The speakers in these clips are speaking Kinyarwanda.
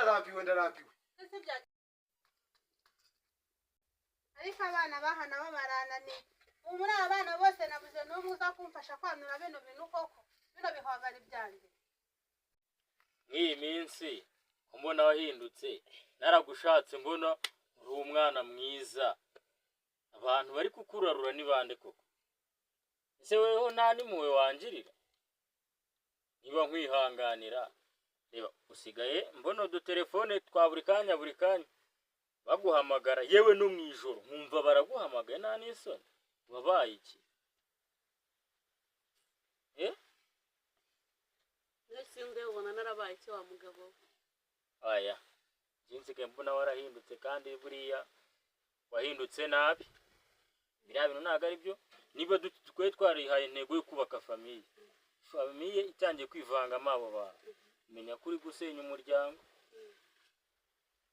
Ndarambiwe, ndarambiwe. Ariko abana baha nabo barananiye. Ubu muri aba bana bose nabuze n'umwe uza kumfasha kwanura bino bintu koko, bino bihwagari byanjye. Nk'iyi minsi mbona wahindutse, naragushatse mbona uri umwana mwiza. Abantu bari kukurarura ni bande koko? Ese weho nta n'impuhwe wangirira? Niba nkwihanganira, reba usigaye mbona udutelefone twa buri kanya buri kanya baguhamagara, yewe no mu ijoro nkumva baraguhamagaye, nta n'isoni? Wabaye iki? Eh? Mbese ubona narabaye icyo, wa mugabo we? Aya, njye nsigaye mbona warahindutse, kandi buriya wahindutse nabi. Biriya bintu ntabwo ari byo. Niba twe twarihaye intego yo kubaka famille, famille itangiye kwivangamo abo bantu, menya ko uri gusenya umuryango.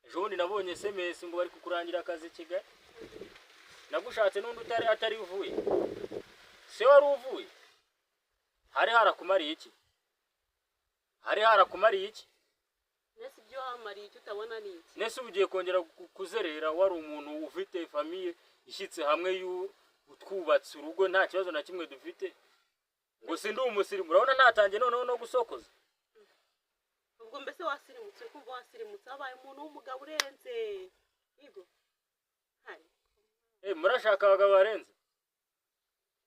Ejo bundi nabonye SMS ngo bari kukurangira akazi i Kigali. Nagushatse n'undi utari atari uvuye se, wari uvuye hari harakumariye iki? Hari harakumariye iki? Mbese ibyo wamariye icyo utabona ni iki? Nese ubu ugiye kongera kuzerera? Wari umuntu ufite famille ishyitse hamwe, twubatse urugo, nta kibazo na kimwe dufite, ngo si ndi umusirimu. Urabona natangiye noneho no gusokoza. Ubwo mbese wasirimutse, uri kumva wasirimutse, wabaye umuntu w'umugabo urenze yego hari. Eh, murashaka abagabo barenze?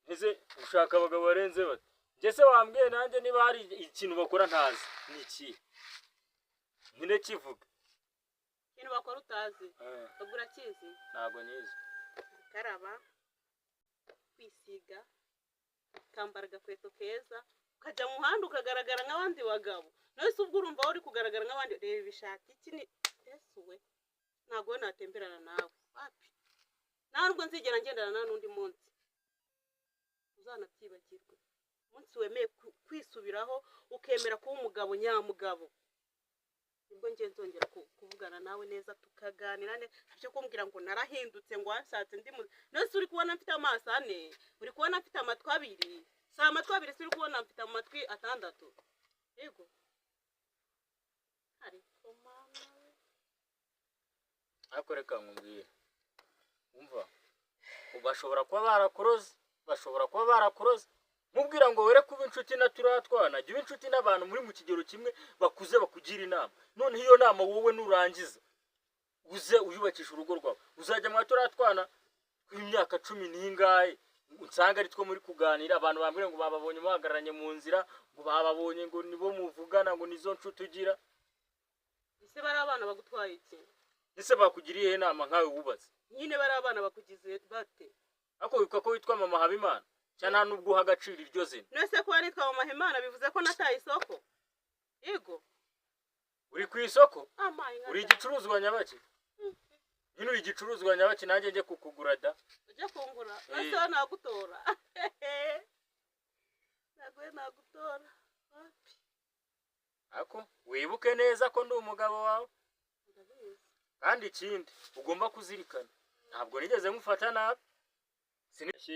Ese ushaka abagabo barenze bate? Njye se wambwiye nanjye niba hari ikintu bakora ntazi ni ikihe? Nyine kivuga. Ikintu bakora utazi? Eh. Ubwo urakizi? Ntabwo nyizi. Gukaraba, kwisiga, ukambara agakweto keza, ukajya mu muhanda ukagaragara nk'abandi bagabo. None se ubwo urumva uri kugaragara nk'abandi? Reba ibishati, iki ni ese we? Ntabwo we natemberana nawe, wapi. Nta nubwo nzigera ngendana nawe n'undi munsi, uzanabyibagirwe. Umunsi wemeye kwisubiraho, ukemera kuba umugabo nyamugabo, nibwo njye nzongera kuvugana nawe neza, tukaganira neza. Ntacyo kumbwira ngo narahindutse, ngo washatse ndi mu none se uri kubona mfite amaso ane? Uri kubona mfite amatwi abiri? Si amatwi abiri se? Uri kubona mfite amatwi atandatu? Yego, ariko mama we. Ariko reka nkubwire, umva, bashobora kuba barakuroze, bashobora kuba barakuroze. Mubwira ngo were kuba inshuti na turiya twana, jya uba inshuti n'abantu muri mu kigero kimwe, bakuze, bakugira inama. Noneho iyo nama wowe nurangiza uze uyubakisha urugo rwawe. Uzajya mwa turiya twana tw'imyaka cumi n'ingahe, nsanga ari two muri kuganira, abantu bambwira ngo bababonye muhagararanye mu nzira, ngo bababonye, ngo nibo muvugana, ngo nizo nshuti ugira. Ese bari abana bagutwaye iki? Ese bakugiriye inama nkawe wubatse? Nyine bari abana bakugize bate? Ariko wibuka ko witwa Mama Habimana, cyangwa nta nubwo uha agaciro iryo zina? None se kuba nitwa Mama Himana bivuze ko nataye isoko? Yego. Uri ku isoko. Amaye nka Uri data. igicuruzwa nyabaki nyine, uri igicuruzwa nyabaki, nanjye njye kukugura da. Ujya kungura? Eh. Ese we nagutora? Ntabwo we nagutora, wapi. Ariko wibuke neza ko ndi umugabo wawe. Ndabizi. Kandi ikindi ugomba kuzirikana, ntabwo nigeze ngufata nabi.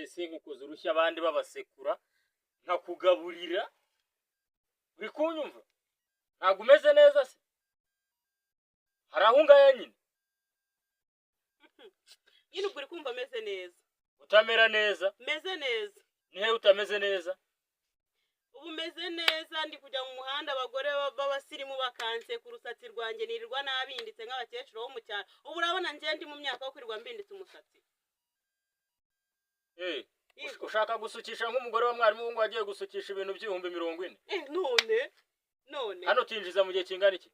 Sinkukoze urushyi abandi babasekura, nkakugaburira. Uri kunyumva? Ntabwo umeze neza se? Hari aho ungaya nyine. Nyine ubwo uri kumva ameze neza? Utamera neza? Meze neza. Nihe utameze neza? Ubu meze neza, ndi kujya mu muhanda abagore b'abasirimu bakanse ku rusatsi rwanjye, nirirwa nabinditse nk'abakecuru bo mu cyaro. Ubu urabona njye ndi mu myaka yo kwirirwa mbinditse umusatsi? Eh, Yego. ushaka gusukisha nk'umugore wa mwarimu ngo wagiye gusukisha ibintu by'ibihumbi 40? Eh, none none. Hano tinjiza mu gihe kingana iki?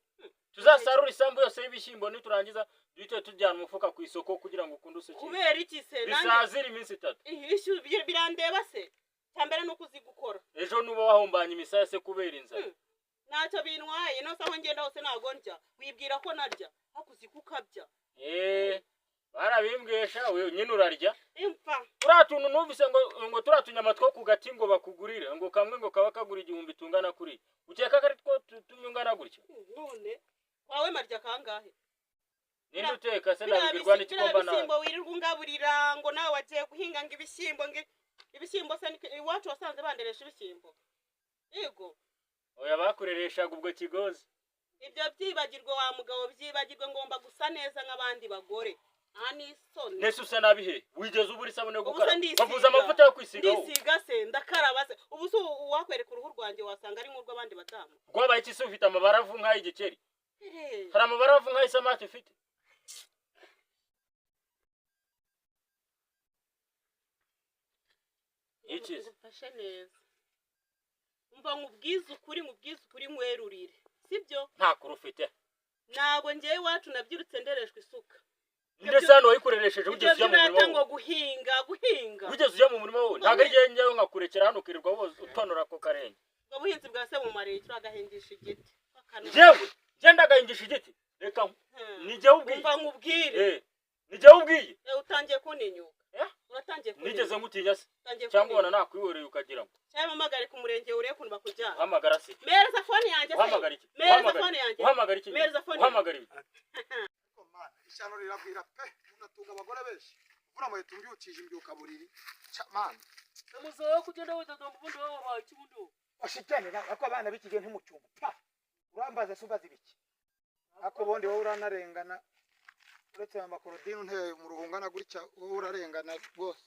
Tuzasarura isambu yose y'ibishyimbo, niturangiza duhite tujyana umufuka ku isoko kugira ngo ukunde usukishe. Kubera iki se nanjye? Bisazira iminsi 3. Ishu birandeba se? Cyambere nuko uzi gukora. Ejo nuba wahombanye imisaya se kubera inzara? Ntacyo bintwaye. Nose aho ngenda hose ntabwo ndya? Wibwira ko narya? Ariko uzi ko ukabya. Eh, barabimbwesha we nyine urarya. Imfa. Turiya tuntu numvise ngo turiya tunyama two ku gati ngo bakugurire, ngo kamwe ngo kaba kagura 1000 tungana kuriya, ukeka ko ari two tumwe ungana gutya? None wawe marya kangahe? Ninde uteka se? Biriya Nabibwirwa biriya n'igikomba nawe. bishyimbo wirirwa ungaburira, ngo nawe wagiye guhinga, ngo ibishyimbo, ngo ibishyimbo se iwacu wasanze banderesha ibishyimbo? Yego. Oya, bakurereshaga ubwo kigozi. Ibyo byibagirwe wa mugabo, byibagirwe, ngomba gusa neza nk'abandi bagore. Nta n'isoni. Nese usa nabi he? Wigeze ubura isabune yo Ubu se gukaraba? ndisiga. Bavuze amavuta yo kwisiga wowe. Ndisiga se, ndakaraba se? Ubu se uwakwereka uruhu rwanjye wasanga ari nk'urw'abandi badamu? Rwabaye iki se? Ufite amabaravu nk'ay'igikeri. Ere. Hari amabaravu nk'ay'isamaki ufite? Iki se? Ngufashe neza. Umva nkubwize ukuri, nkubwize ukuri nkwerurire. Sibyo? Nta kuru ufite. Ntabwo ngewe iwacu nabyirutse ndereshwa isuka. Ndetse hano wayikoresheje Ibyo wigeze ujya mu murima by'urata ngo wowe? guhinga, guhinga. Wigeze ujya mu murima wowe? Ntabwo ari njyewe njyayo nkakurekera hano ukirirwa woza utonora ako karenge. Ubwo buhinzi bwa se bumariye icyo? Agahingisha igiti. Njyewe ngenda agahingisha igiti? Reka ni njyewe ubwiye. Umva nkubwire. Eh, ni njyewe ubwiye. Utangiye kuntinyuka. Eh? Uratangiye Nigeze kuntinyuka. ngutinya se? Utangiye Cyangwa ubona kuntinyuka. nakwihoreye ukagira ngo Cyangwa mpamagare ku murenge urebe ukuntu bakujyana. uhamagara se? Mpereza fone yanjye se. Uhamagara iki? Mpereza Uhamagara fone iki? yanjye. Uhamagara iki? Mpereza fone. Uhamagara iki? Ariko mana, ishyano riragwira pe! Unatunga abagore benshi, mvura muheto umbyukije imbyuka buriri. Ca mana. Namuzaho kugenda witotomba, ubundi wowe wabaye iki ubundi wowe? Oshitani ako abana b'iki gihe ntimucyumva pa urambaza se, umbaza ibiki? Ariko ubundi wowe uranarengana, uretse aya makorodini unteye mu ruhungana gutya, wowe urarengana rwose.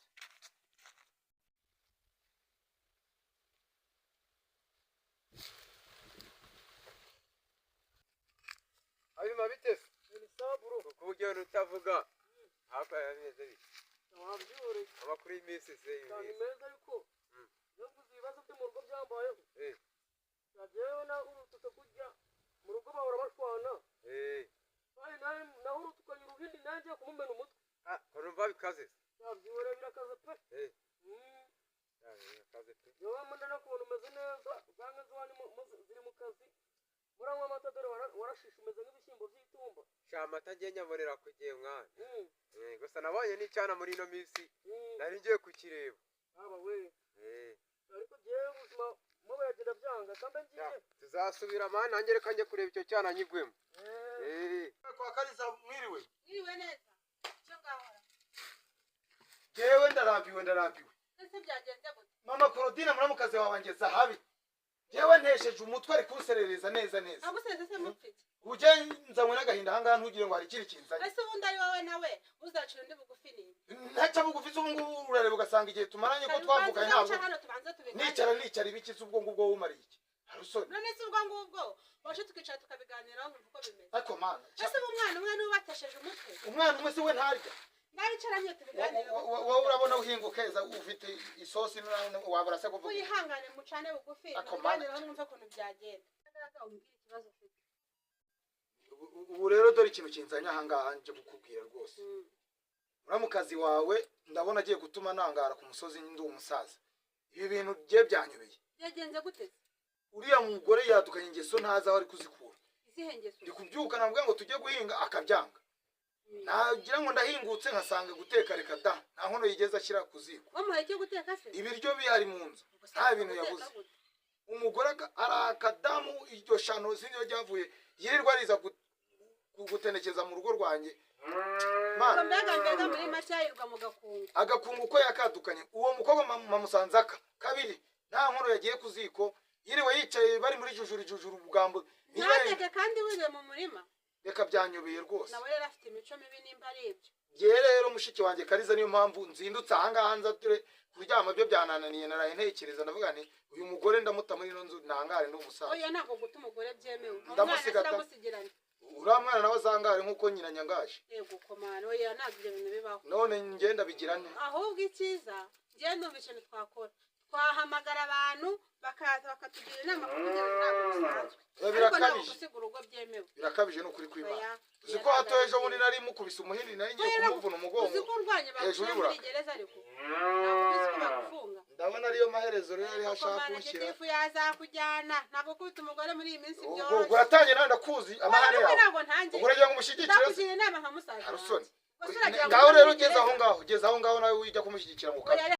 Abima bitese. Ni sawa bro. Kuko ugenda utavuga hakurya bimeze bite? Wabyihoreye. Amakuru y'iminsi se? Cyane y'iminsi meza, ariko yavuze ibibazo byo mu rugo byambayeho. Njyewe na urututse kurya mu rugo bahora bashwana. Kandi nawe nawe urutukanye uruhindi nanjye kumumena umutwe. Ah, urumva bikaze se? Nabyihoreye, birakaze pe. Ah, bikaze pe. Yewe mbona no kubona umeze neza, ubwanwa z'iwanyu ziri mu kazi. Muranywa amata dore warashishe umeze nk'ibishyimbo by'itumba. Sha, amata ngiye nyabonera ku gihe mwana. Gusa nabonye n'icyana muri ino minsi, nari ngiye kukireba. Haba we. Ariko njyewe ubuzima mo buragenda byanga kandi ngiye. Tuzasubira mwana, nanjye reka njye kureba icyo cyana nyigwemo. Kwa Kalisa mwiriwe? Mwiriwe neza. Icyo ngahora. Jewe ndarambiwe, ndarambiwe. Ese byagenze gute? Mama Korodina, muramukazi wawe angeza habi. Jewe ntesheje umutwe, ari kunserereza neza neza. Aguseze se mupfike? Ujye nzanywe n'agahinda ahangaha, ntugire ngo hari ikindi kinzanye. Ese ubundi ari wowe nawe uzacira undi bugufi ni? Ntaca bugufi se? Ubu ngubu urareba ugasanga igihe tumaranye ko twavuganye ntabwo. Ntabwo Hano tubanze tubiganire. Nicara nicara ibiki se? Ubwo ngubwo wumariye iki? Harusoni. None se ubwo ngubwo waje tukicara tukabiganiraho nkumva uko bimeze. Ariko mana, Ese ubu umwana umwe niwe batesheje umutwe? Umwana umwe se we ntarya? Ndabicaranye tubiganire. Wowe urabona uhinga ukeza, ufite isosi, wabura se kuvuga? Wihangane mucane bugufi Ako mana. mubiganireho mwumve ukuntu byagenda. Umbwire ikibazo ufite. Ubu rero dore ikintu kinzanye ahangaha nje kukubwira rwose. Muramukazi wawe ndabona agiye gutuma nangara ku musozi ndi umusaza. Ibi bintu bye byanyobeye. Byagenze gute se? Uriya mugore yadukanye ingeso ntazi aho ari kuzikura. Izihe ngeso? Ndi kubyuka navuga ngo tujye guhinga akabyanga, nagira ngo ndahingutse nkasanga guteka reka da, nta nkono yigeze ashyira ku ziko. Wamuhaye icyo guteka se? Ibiryo bihari mu nzu, Gusa nta bintu guteka yabuze. gute? Umugore ari akadamu, iryo shano sinzi iyo ryavuye, yirirwa ariza gutenekeza mu rugo rwanjye. Ubwo Mana. mbega mbega muri make yayirwa mu gakungu. Agakungu ko yakadukanye uwo mukobwa mamusanzaka kabiri, nta nkono yagiye ku ziko, yiriwe yicaye bari muri jujuru jujuru ubugambo niba Ntateke kandi wiriwe mu murima? Reka, byanyobeye rwose. Nawe rero afite imico mibi nimba ari ibyo. Ngewe rero mushiki wanjye Kariza, niyo mpamvu nzindutse ahangaha nza ture kuryama byo byanananiye, naraye ntekereza, ndavuga nti uyu mugore ndamuta muri ino nzu ntangare ndi umusaza. Oya, ntabwo guta umugore byemewe. Umwana Ndamusiga ta. siramusigirana. Uriya mwana nawe azangare nk'uko nyina nyangaje. Yego komana, oya, ntabwo ibyo bintu bibaho. None ngenda bigira nte? Ahubwo icyiza njyewe ndumva ikintu twakora, twahamagara abantu bakaza bakatugira inama kuko ibyo bintu ntabwo bisanzwe. Oya, Ariko ntabwo birakabije. gusiga urugo byemewe. Birakabije ni ukuri kw'Imana. Oya. Uzi ko hato ejo bundi nari mukubise umuhini, nari ngiye Oya, kumuvuna umugongo uzi ko urwanya hejuru bagushyira muri y'uburaka. gereza? Ariko ntabwo uzi ko bagufunga? Ndabona ariyo maherezo rero ariho ashaka Komana, kunshyira. gitifu yazakujyana. Ntabwo kubita umugore muri iyi minsi Ubwo byoroshye. uratangiye nawe, ndakuzi amahane Oya, yawe. ntabwo ntangiye. Ubwo uragira ngo umushyigikire se? Ndakugira inama nka musaza Harusoni. wanjye. Ubwo se uragira ngo Ngaho ujye rero muri ugeze aho gereza? ngaho, ugeze aho ngaho nawe ujya kumushyigikira ngo Oya.